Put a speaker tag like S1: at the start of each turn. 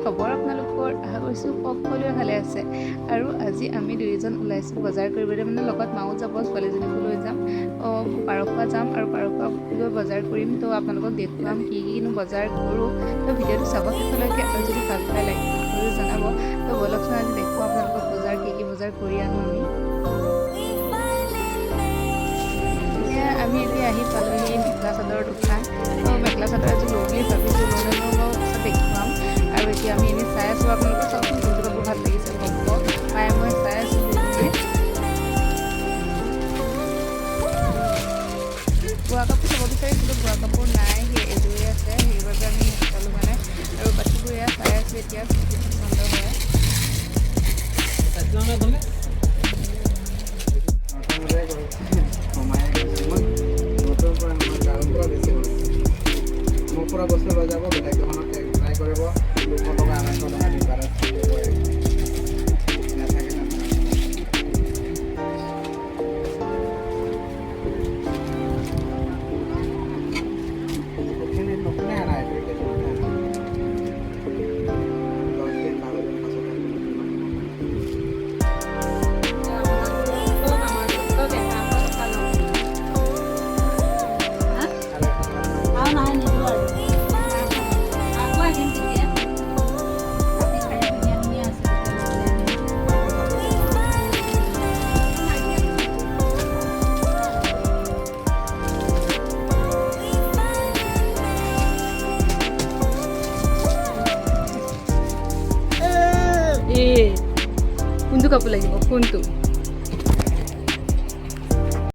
S1: খবৰ আপোনালোকৰ? আশা কৰিছোঁ সকলোৱে ভালে আছে। আৰু আজি আমি দুয়োজন ওলাইছোঁ বজাৰ কৰিবলৈ, মানে লগত মাও যাব, ছোৱালীজনীকো লৈ যাম। পাৰখোৱা যাম আৰু পাৰখোৱা গৈ বজাৰ কৰিম। তো আপোনালোকক দেখুৱাম কি কিনো বজাৰ কৰোঁ। তো ভিডিঅ'টো চাব শেষলৈকে আৰু যদি ভাল পায় লাইক কৰি জনাব। তো ব'লকচোন, আজি দেখুৱাম আপোনালোকক বজাৰ কি কি বজাৰ কৰি আনো আমি। এতিয়া আমি এতিয়া আহি পালোহি মেখেলা চাদৰৰ দোকান। তো মেখেলা চাদৰ এযোৰ লওঁ বুলি ভাবিছোঁ, লওঁ নে নলওঁ পিছত দেখুৱাম। আৰু এতিয়া আমি এনেই চাই আছোঁ। আপোনালোকে চাওকচোন কোনটো কাপোৰ ভাল লাগিছে ক'ব। মায়ে মই চাই আছোঁ দুয়োজনীয়ে। বোৱা কাপোৰ চাব বিচাৰিছিলোঁ, বোৱা কাপোৰ নাই, সেই এযোৰেই আছে, সেইবাবে আমি নাচালোঁ মানে। আৰু বাকীবোৰ এয়া চাই আছোঁ এতিয়া কি পচন্দ হয়।
S2: সোমাই গৈছে। মই নতুন পৰা মই গাঁৱৰ পৰা বেছি মোৰ পৰা বস্তু লৈ যাব, বেলেগ দোকানত ট্ৰাই কৰিব, 200 টকা 250 টকা ডিফাৰেঞ্চ থাকিবই, নাথাকে নাথাকে। এইখিনি নতুনে আনা, এইটো কেইদিনমানে আনা, 10 দিন 12 দিন পাছত আকৌ নতুন আহিব। আৰু এখন।
S3: আৰু নাই, নিদিওঁ আৰু। আকৌ আহিম তেতিয়া। ৰাতি শাৰী ধুনীয়া ধুনীয়া আছে, তেতিয়া ল'বলৈ আহিম।
S1: এই কোনটো কাপোৰ লাগিব, কোনটো?